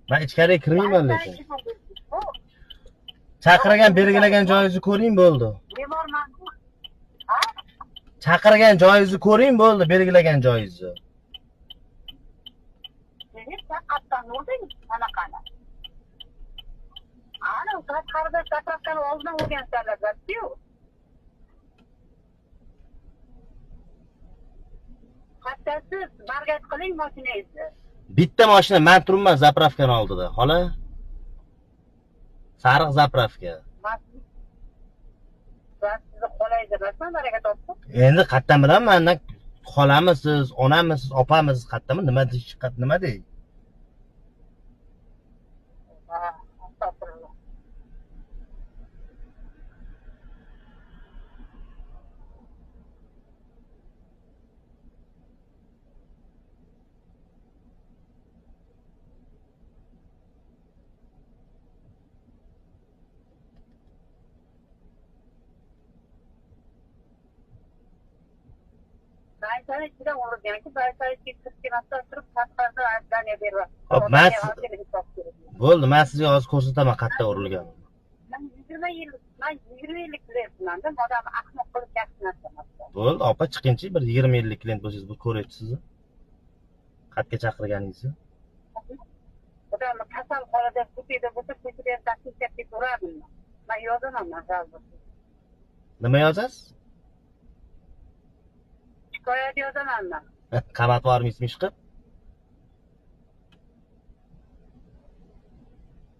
Men ichkariga kirmayman lekin. Chaqirgan, belgilagan joyingizni ko'ring bo'ldi. Bemorman-ku. Ha? Chaqirgan joyingizni ko'ring bo'ldi, belgilagan joyingizni. Sen qattan urding anaqani. Ana, tashqarida zapravkani oldidan urgansanlar, ku. Qattasiz, bargat qiling mashinangizni. Bitta mashina, men turibman zapravkani oldida, xola. Sariq zapravka. Men sizni xolangiz emasman, baraka topsin. Endi qayerdan bilaman, mendan xolamisiz, onamisiz, opamisiz, qayerdan nima deyish, nima dey? Ha, astag'firulloh. Baytani ichida urilganki, baytani ichiga kirib kelmasdan turib tashqarida ajdaniya beryapti. Hop, men bo'ldi, men sizga hozir ko'rsataman qayerda urilganini. Men 20 yil, men 20 yillik klientman-da, odamni ahmoq qilib yaxshi narsa emas. Bo'ldi, opa, chiqingchi, bir 20 yillik klient bo'lsangiz, bu ko'ryapsiz. Qayerga chaqirganingizni. Odamni kasal holida ko'chada bo'lsa, ko'chada ham taklif ketaverardim. Men yozaman, men жалоба. Nima yozasiz? Shikoyat yozaman men. Qamatib yubormaysizmi ish qilib?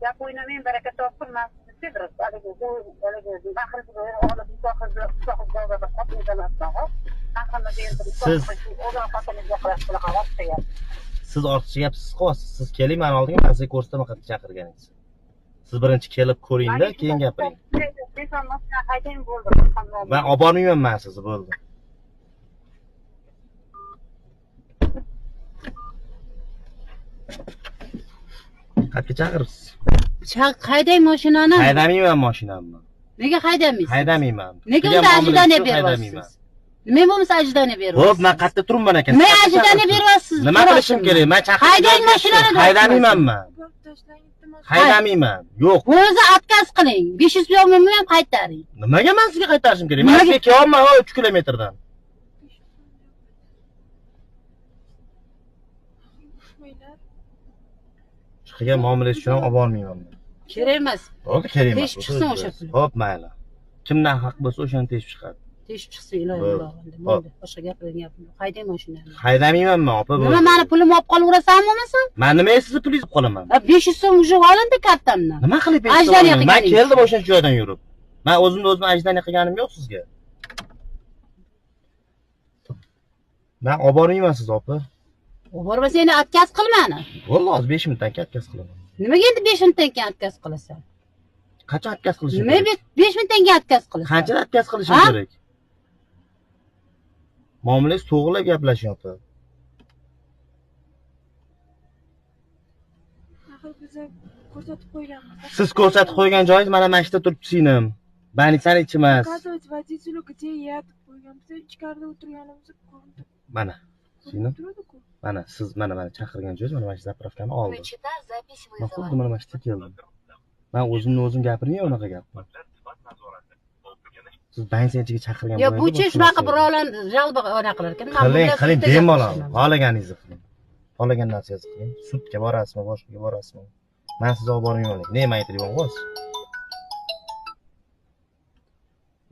Gap o'ynamang, baraka topsin, men sizni bir haligi mahrimni olib nikoh qilib xotingiz emasman, hop? Mahrimni berib o'g'il xotiningizga qilasiz bunaqa ortiqcha gap. Siz ortiqcha gap siz qilyapsiz. Siz keling meni oldimga, men sizga ko'rsataman qayerga chaqirganingizni. Siz birinchi kelib ko'ringda, keyin gapiring. Haydang bo'ldi. Men olib bormayman men sizni, bo'ldi. Qayerga chaqiribsiz? Haydang mashinani. Haydamayman mashinamni. Nega haydamaysiz? Haydamayman. Nega unda ajdaniya beryapsiz? Nima bo'lmasa ajdaniya beryapsiz? Xo'p, men qayerda turibman ekan? Nima ajdaniya beryapsiz? Nima qilishim kerak? Men chaqirib haydang mashinani. Haydamayman men. Haydamayman. Yo'q. O'zi отказ qiling. 500 so'mni ham qaytaring. Nimaga men sizga qaytarishim kerak? Men sizga kelyapman 3 kilometrdan. Chiqgan muomalangiz uchun ham olib bormayman. Kerak emas. Bo'ldi, kerak emas. Teshib chiqsin o'sha pul. Xo'p, mayli. Kimdan haq bo'lsa o'shani teshib chiqadi. Teshib chiqsin, iloyim bo'ldi. Boshqa gapirgan gapim yo'q. Haydang mashinani. Haydamayman men, opa. Nima meni pulimni olib qolaverasanmi bo'lmasa? Men nimaga sizni pulingizni olib qolaman? 500 so'm уже olindi kartamdan. Nima qilib 500 so'm? Men keldim o'sha joydan yurib. Men o'zimni o'zim ajdaniya qilganim yo'q sizga. Men olib bormayman sizni, opa. Olib bormasa endi отказ qilmani. Bo'ldi, hozir 5 minutdan keyin отказ qilaman. Nimaga endi 5 minutdan keyin отказ qilasan? Qachon отказ qilishim kerak? Nima 5 minutdan keyin отказ qilasan? Qanchada отказ qilishim kerak? Muomalangiz to'g'rilab gaplashing, opa. Axir biz ko'rsatib qo'yganmiz. Siz ko'rsatib qo'ygan joyingiz mana shu yerda turibdi, singlim. Больницani ichi emas. Показывать водителю, где я deb qo'yganmiz. Ichkarida o'tirganimizni ko'rindi. Mana, singlim. Mana siz mana chaqirgan joyingiz mana shu zapravkani oldi. Men xuddi mana shu yerga keldim. Men o'zimni o'zim gapirmayman unaqa gapni. Siz больница ichiga chaqirgan bo'lsangiz. Yo, bu chi shunaqa birovlarni жалоба anaqa qilar ekan. Qiling, qiling, bemalol. Xohlaganingizni qiling. Xohlagan narsangizni qiling. Sudga borasizmi, boshqaga borasizmi? Men sizni olib bormayman. Ne men aytayapman, xo'sh?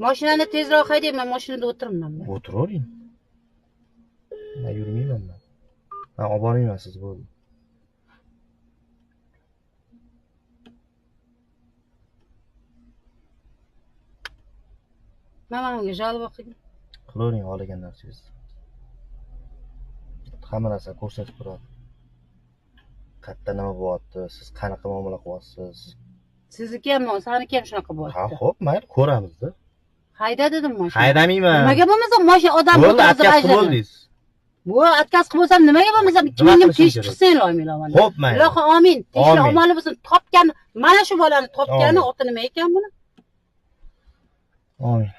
Mashinani tezroq haydang, men mashinada o'tiribman. O'tiravering. Men yurmayman men. Men olib bormayman sizni, bo'ldi. Mamamga жалоба qilgin. Qilavering xohlagan narsangizni. Hamma narsani ko'rsatib turadi. Qayerda nima bo'lyapti, siz qanaqa muomala qilyapsiz? Sizniki ham, saniki ham shunaqa bo'lyapti. Ha, xo'p, mayli, ko'ramiz-da. Hayda dedim mashina. Haydamayman. Nimaga bo'lmasa mashina odam o'tkazib bo'ldingiz. Bu отказ qilib bo'lsam nimaga bo'lmasam 2000 ming teshib chiqsin iloyim iloyim. Xo'p, mayli. Ilohi amin. Teshib omoni bo'lsin. Topgan, mana shu bolani topgani oti nima ekan buni? Amin.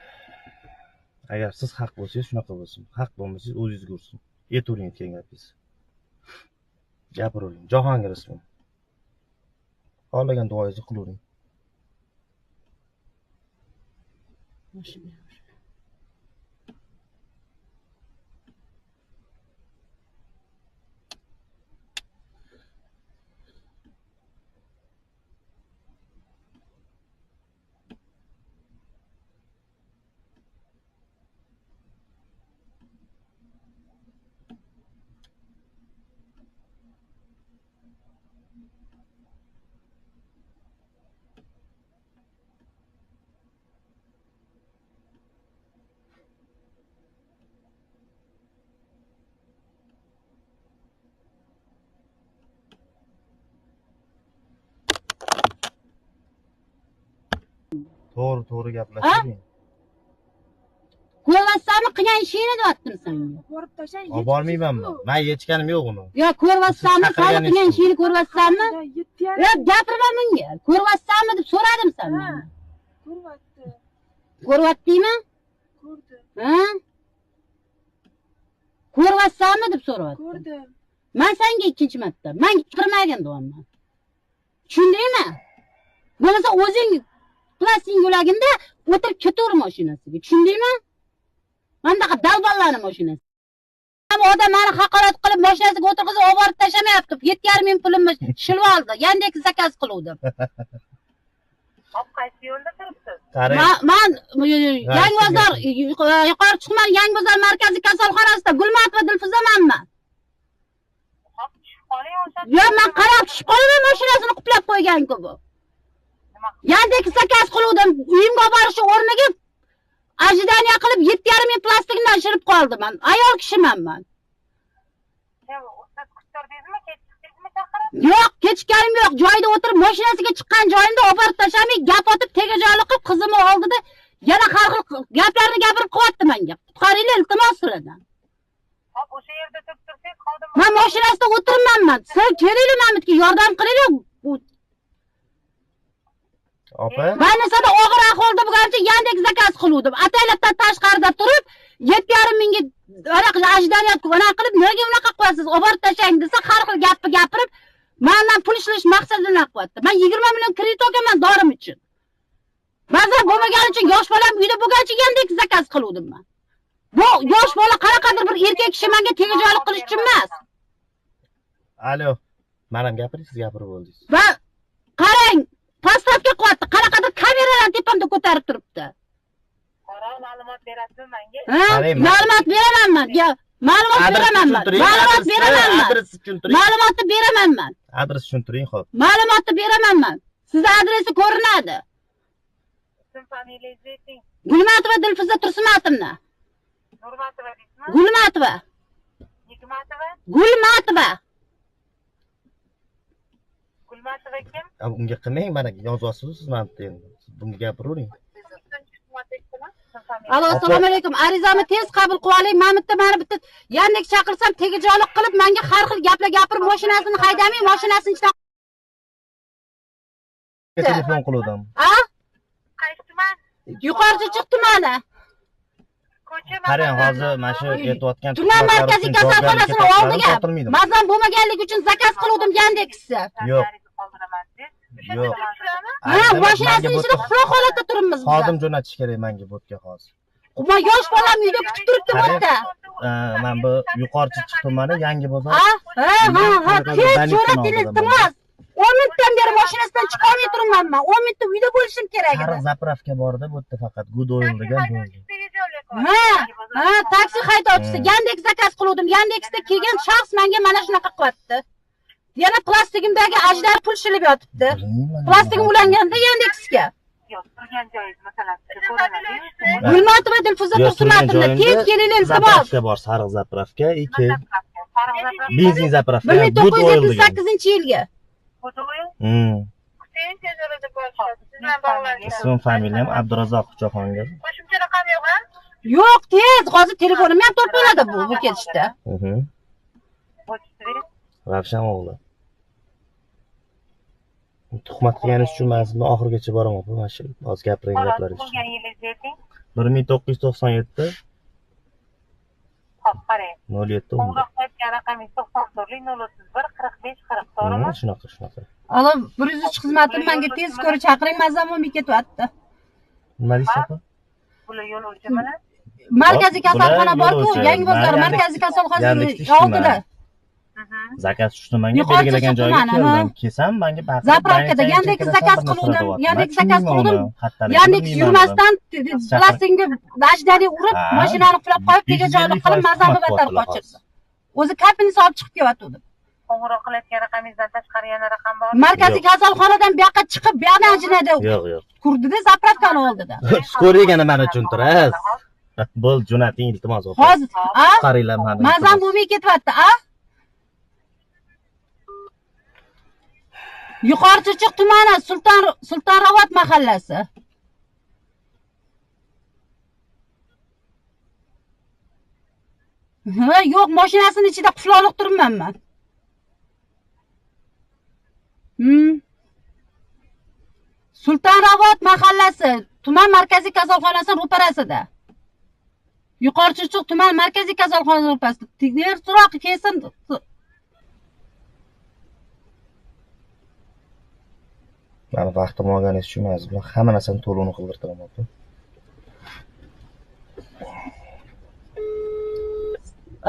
Agar siz haq bo'lsangiz shunaqa bo'lsin. Haq bo'lmasangiz o'zingizga ursin. Aytavering aytgan gapingizni. Gapiravering. Jahongir ismim. Xohlagan duoyingizni qilavering. To'g'ri gaplashing. Ko'ryapsanmi qilgan ishingni deyaptim senga. Borib tashlang. Olib bormayman men. Men yechganim yo'q uni. Yo, ko'ryapsanmi, sani qilgan ishingni ko'ryapsanmi? Yo, gapirma bunga. Ko'ryapsanmi deb so'radim sendan. Ko'ryapti. Ko'ryaptimi? Ko'rdim. Ha? Ko'ryapsanmi deb so'rayaptim. Ko'rdim. Men senga ikkinchi marta, men gapirmagin deyapman. Tushundingmi? Bo'lmasa o'zing plastik yo'lagimda o'tirib ketaver mashinasiga. Tushundingmi? Mana bunaqa dalballarni mashinasi. Odam meni haqorat qilib mashinasiga o'tirg'izib olib borib tashlamayapti. 7,5 ming pulimni shilib oldi. Yandex zakaz qiluvdim. Hop, qaysi yo'lda turibsiz? Men Yangi bozor yuqori chiqman, Yangi bozor markaziy kasalxonasida Gulmatova Dilfuzamanman. Hop, tushib qoling o'sha. Yo'q, men qarab tushib qolaman, mashinasini quplab qo'ygan-ku bu. Yandex zakaz qiluvdim. Uyimga borish o'rniga ожидание qilib 7,5 ming plastikdan shirib qoldim men. Ayol kishiman men. Siz kuttirdingizmi, kechikdingizmi chaqirib? Yo'q, kechikkanim yo'q. Joyida o'tirib mashinasiga chiqqan joyimda olib borib tashlamay, gap otib, tegajog'lik qilib qizimni oldida yana har xil gaplarni gapirib qo'yapti menga. Qutqaringlar, iltimos sizlardan. Hop, o'sha yerda turib tursangiz, xodim. Men mashinasida o'tirmanman. Sizlar kelinglar mana bu yerga, yordam qilinglar. Opa. Vanisada og'ir ahvolda bo'lgancha Yandex zakaz qiluvdim. Ataylabdan tashqarida turib 7,5 mingga anaqa ожидание anaqa qilib, nega unaqa qo'yasiz? Olib borib tashlang desa, har xil gapni gapirib, mendan pul ishlash maqsadini qilyapti. Men 20 million kredit olganman dorim uchun. Ba'zan bo'lmagani uchun yosh bolam uyda bo'lgancha Yandex zakaz qiluvdim men. Bu yosh bola qanaqadir bir erkak kishi menga tegajog'lik qilish uchun emas. Alo, men ham gapiring, siz gapirib bo'ldingiz. Va qarang, Postavka qilyapti. Qanaqadir kameralarni tepamda ko'tarib turibdi. Qora ma'lumot berasizmi menga? Ma'lumot beraman men. Ya, ma'lumot beraman men. Ma'lumot beraman men. Adres tushuntiring. Ma'lumotni beraman men. Adres tushuntiring, xo'p. Ma'lumotni beraman men. Sizning adresi ko'rinadi. Ism familiyangizni ayting. Gulmatova Dilfuza Tursumatovna. Nurmatova deysizmi? Gulmatova. Nigmatova? Gulmatova. Gulmatova kim? Unga qilmang, mana yozyapsiz siz mana bu yerda. Bunga gapiravering. Alo, assalomu alaykum. Arizamni tez qabul qilib oling. Men bitta mana bitta Yandex chaqirsam tegajog'lik qilib menga har xil gaplar gapirib mashinasini haydamay, mashinasini ichidan telefon qiluvdim. A? Qaysi tuman? Yuqori Chirchiq tumani. Ko'cha Qarang, hozir mana shu aytayotgan tuman markaziy kasalxonasini oldiga mazam bo'lmaganligi uchun zakaz qiluvdim Yandexni. Yo'q. Yo'q. Ha, mashinasini ichida quloq holatda turibmiz biz. Xodim jo'natish kerak menga bu yerga hozir. Ma yosh bolam uyda kutib turibdi bu yerda. Mana bu Yuqori Chirchiq tumani, Yangi bozor. Ha, ha, ha, tez jo'nating iltimos. 10 minutdan beri mashinasidan chiqa olmay turibman men. 10 minutda uyda bo'lishim kerak edi. Sariq zapravka borda bu yerda faqat Good Oil degan bo'ldi. Ha, ha, taksi haydovchisi Yandex zakaz qiluvdim. Yandexda kelgan shaxs menga mana shunaqa qilyapti. Yana plastigimdagi ajdar pul shilib yotibdi. Plastigim ulanganda Yandexga. Yo'q, turgan joyingiz masalan ko'rinadi. Gulmatova Dilfuza Tursumatovna, tez kelinglar iltimos. Zapravka bor, sariq zapravka, ikki. Benzin zapravka, Good Oil degan. 1978-yilga. Good Oil? Ismim, familiyam Abdurazzoq Jahongir. Qo'shimcha raqam yo'q-a? Yo'q, tez, hozir telefonimni ham topiladi bu ketishda. Ravshan o'g'li. Tuhmat qilganingiz uchun men sizni oxirigacha boraman, mana shu hozir gapirgan gaplaringiz uchun. Tug'ilgan yilingizni ayting. 1997. Xo'p, qarang. 07. Qo'ng'iroq qilayotgan raqamingiz 94 031 45 40, to'g'rimi? Shunaqa, shunaqa. Alo, 103 xizmatini menga tez ko'ra chaqiring, mazam bo'lmay ketyapti. Nima deysiz opa? Bular yo'lovchi mana. Markaziy kasalxona bor-ku, Yangi bozor markaziy kasalxonasining oldida. Zakaz tushdi menga, belgilagan joyga keldim. Kelsam menga baqirib, zapravkada Yandex zakaz qiluvdim, Yandex zakaz qiluvdim. Yandex yurmasdan plastikni dajdali urib, mashinani qulab qo'yib, tegajoqlik qilib, mazamni battar qochirdi. O'zi kapini olib chiqib kelyotdi. Qo'ng'iroq qilayotgan raqamingizdan tashqari yana raqam bormi? Markaziy kasalxonadan bu yoqqa chiqib, bu yoqdan ajinada. Yo'q, yo'q. Kurdida zapravkani oldida. Ko'rgani mana tushuntirasiz. Bo'l, jo'nating iltimos opa. Hozir, a? Qaranglar mani. Mazam bo'lmay ketyapti, a? Yuqori Chirchiq tumani, Sultonravot mahallasi. Ha, yo'q, mashinasini ichida qulflovliq turibman men. Sultonravot mahallasi, tuman markaziy kasalxonasining ro'parasida. Yuqori Chirchiq tuman markaziy kasalxonasining ro'parasida. Tezroq kelsin. Mani vaqtim olganingiz uchun men bilan hamma narsani to'lovini qildirtiraman opa.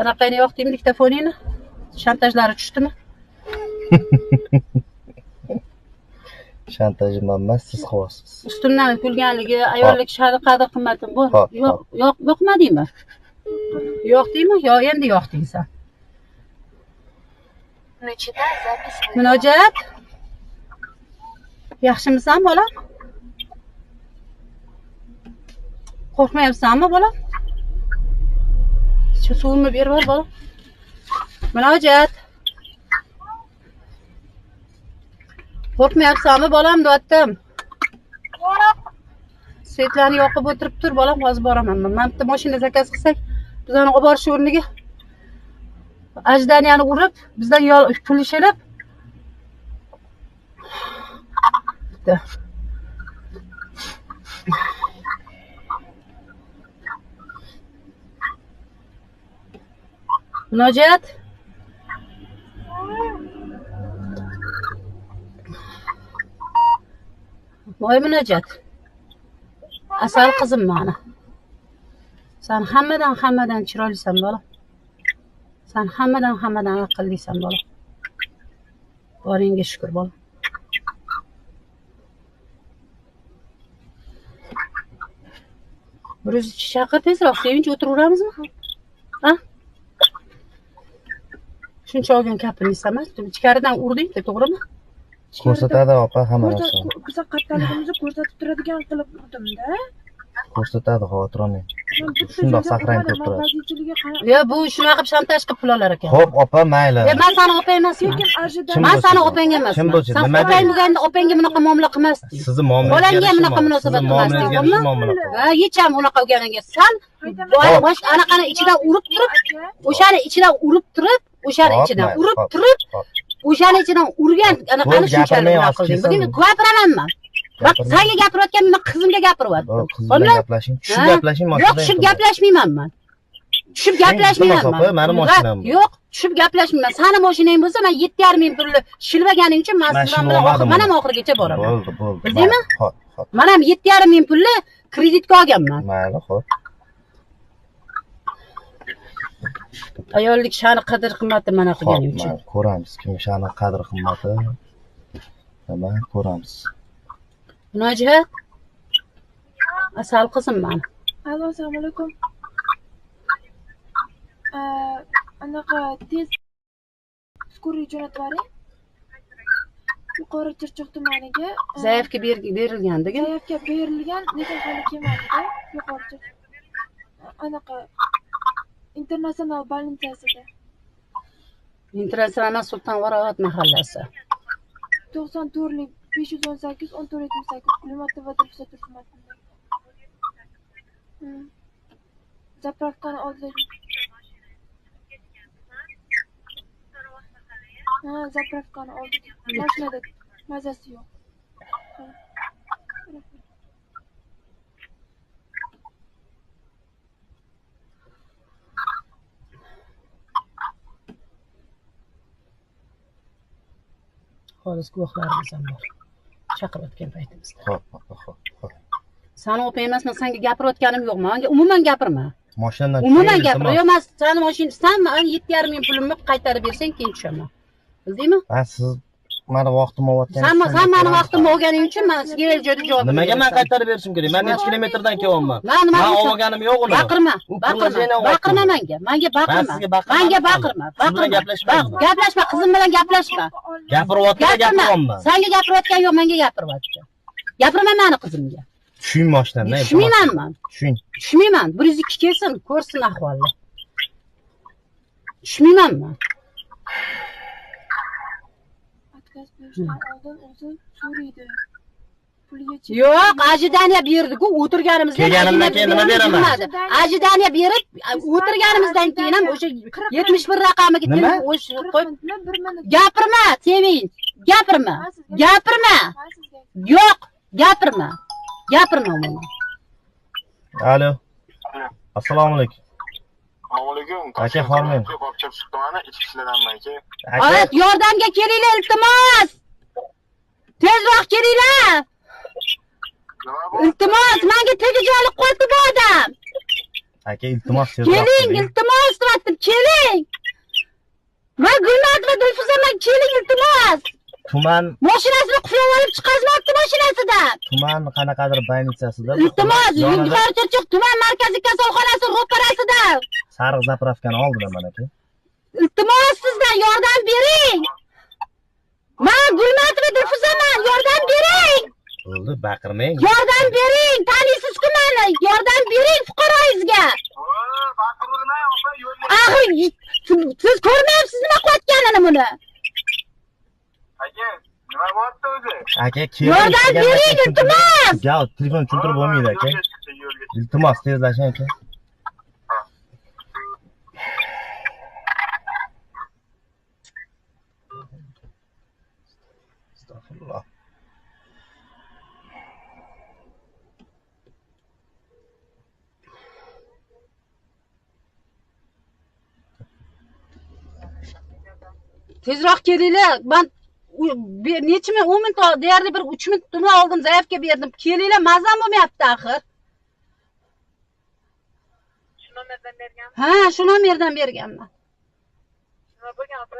Anaqani yo'q deymi, diktofoningni? Shantajlari tushdimi? Shantajim emas, siz qilyapsiz. Ustimdan kulganligi, ayollik sha'ni qadr qimmatim bu. Yo'q, yo'q, yo'qmadingmi? Yo'q deymi? Yo, endi yo'q deysan. Munojat. Yaxshimisan bolam? Qo'rqmayapsanmi bolam? Shu suvimni berib yubor bolam. Munojat. Qo'rqmayapsanmi bolam deyaptim. Svetlarni yoqib o'tirib tur bolam, hozir boraman men. Mana bitta mashina zakaz qilsak, bizani olib borish o'rniga ajdaniyani urib, bizdan kulishilib. Munojat. Voy Munojat. Asal qizim mani. Sen hammadan chiroylisan bola. Sen hammadan aqllisan bola. Boringga shukr bola. Bir o'zi chaqir tezroq, sevinch o'tiraveramizmi? Ha? Shuncha olgan kapini emas, ichkaridan urding-da, to'g'rimi? Ko'rsatadi opa hamma narsani. Ko'rsa qattaligimizni ko'rsatib turadigan qilib urdimda. Ko'rsatadi, xavotir olmang. Shundoq saqrang ko'rib turadi. Yo, bu shunaqa qilib shantaj qilib pul olar ekan. Xo'p, opa, mayli. Men seni opang emasman. Men seni opang emasman. Sen opang bo'lganda opangga bunaqa muomala qilmasding. Sizni muomalangizga bolangga bunaqa munosabat qilmasding, ha, hech ham unaqa bo'lganiga san bosh anaqani ichidan urib turib, o'shani ichidan urib turib, o'shani ichidan urib turib, o'shani ichidan urgan anaqani shunchalik bunaqa qilding. Bugun gapiraman men. Bak, senga gapirayotgan men qizimga gapiryaptim. Qiz bilan gaplashing, tushib gaplashing, yo'q, tushib gaplashmayman men. Tushib gaplashmayman. Meni mashinam. Yo'q, tushib gaplashmayman. Seni mashinang bo'lsa, men 7,5 ming pulni shilvaganing uchun men sizlar bilan oxir, men ham oxirigacha boraman. Bo'ldi, bo'ldi. Bildingmi? Xo'p, xo'p. Men ham 7,5 ming pulni kreditga olganman. Mayli, xo'p. Ayollik sha'ni qadr qimmati mana qilganing uchun. Xo'p, ko'ramiz kim sha'ni qadr qimmati. Nima ko'ramiz. Munojat. Asal qizim meni. Alo, assalomu alaykum. Anaqa tez skoriy jo'natib yuboring. Yuqori Chirchiq tumaniga Zaявka berilgan-da. Zaявka berilgan, lekin hali kelmadi-da. Yuqori Chirchiq. Anaqa Internatsional больницасida. Internatsional Sultonvarot mahallasi. 94lik 518 1478 Gulmatova Dilfuza Tursunmatova. Zapravkani oldida. Ha, zapravkani oldida. Mashinada mazasi yo'q. Xolis guvohlarimiz ham bor. Chaqirayotgan paytimizda. Xo'p, xo'p, xo'p. Sani opa emasman, senga gapirayotganim yo'q. Menga umuman gapirma. Mashinadan umuman gapirma. Yo'q, men sani mashina, san meni 7,5 ming pulimni qaytarib bersang, keyin tushaman. Bildingmi? Ha, siz meni vaqtimni olayotganingiz San san meni vaqtimni olganing uchun men sizga kerak joyda javob Nimaga men qaytarib berishim kerak? Men necha kilometrdan kelyapman? Men Men olganim yo'q uni. Baqirma, baqirma. Baqirma menga. Menga baqirma. Menga baqirma. Baqirma. Gaplashma. Gaplashma, qizim bilan gaplashma. Gapiryapti, gapiryapman. Senga gapirayotgan yo'q, menga gapiryapti. Gapirma meni qizimga. Tushing mashinadan. Tushmayman men. Tushing. Tushmayman. 102 kelsin, ko'rsin ahvolni. Tushmayman men. Отказ berishdan oldin o'zi so'raydi. Pulga Yo'q, ожидание berdi-ku, o'tirganimizdan kelganimdan keyin nima beraman? Ожидание berib, o'tirganimizdan keyin ham o'sha 71 raqamiga telefon o'sha qo'yib gapirma, Sevinch, gapirma. Gapirma. Yo'q, gapirma. Gapirma umuman. Alo. Assalomu alaykum. Assalomu alaykum. Aka, hormang. Chirchiq tumani ichki ishlardanman aka. Aka, yordamga kelinglar, iltimos. Tezroq kelinglar. Iltimos, menga tegajog'lik qo'ydi bu odam. Aka, iltimos tezroq. Keling, iltimos deyaptim, keling. Men Gulmatova Dilfuzaman, keling iltimos. Tuman mashinasini qulflab olib chiqazmabdi mashinasidan. Tuman qanaqadir больницасida. Iltimos, Yuqori Chirchiq tuman markaziy kasalxonasi ro'parasida. Sariq zapravkani oldida mana aka. Iltimos sizdan yordam bering. Men Gulmatova Dilfuzaman, yordam bering. Bo'ldi, baqirmang. Yordam bering, taniysiz-ku meni. Yordam bering fuqaroyingizga. Baqirmang, opa, yo'lga. Axir siz ko'rmayapsiz nima qilayotganini buni. Aka, nima bo'lyapti o'zi? Aka, keling. Yordam bering, iltimos. Gal, telefon tushuntirib bo'lmaydi aka. Iltimos, tezlashing aka. Astagfirullah. Tezroq kelinglar. Men necha minut, 10 minut deyarli bir 3 minut oldin zaявка berdim. Kelinglar, mazam bo'lmayapti axir. Shu nomerdan berganmi? Ha, shu nomerdan berganman. Nima bo'lgan opa?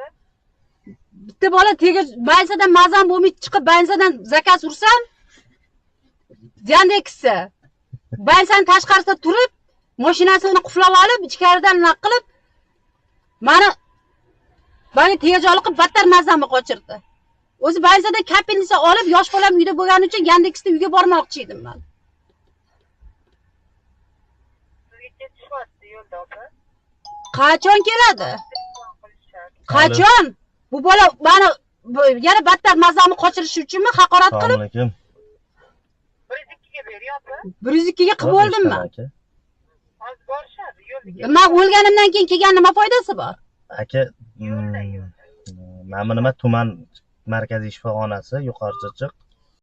Bitta bola tegi bansadan mazam bo'lmay chiqib, bansadan zakaz ursam, Yandex'i. Bansaning tashqarisida turib, mashinasini qulflab olib, ichkaridan nima qilib, meni tegajog'lik qilib battar mazamni qochirdi. O'zi bansadan kapelnitsa olib, yosh bolam uyda bo'lgani uchun Yandexda uyga bormoqchi edim men. Sizga ketishyapti yo'lda opa. Qachon keladi? Qachon? Bu bola meni yana battar mazamni qochirish uchunmi haqorat qilib? Assalomu alaykum. 102 ga bering opa. 102 ga qilib oldim men. Hozir borishadi yo'lda. Men o'lganimdan keyin kelgan nima foydasi bor? Aka, mana nima tuman markaziy shifoxonasi, Yuqori Chirchiq.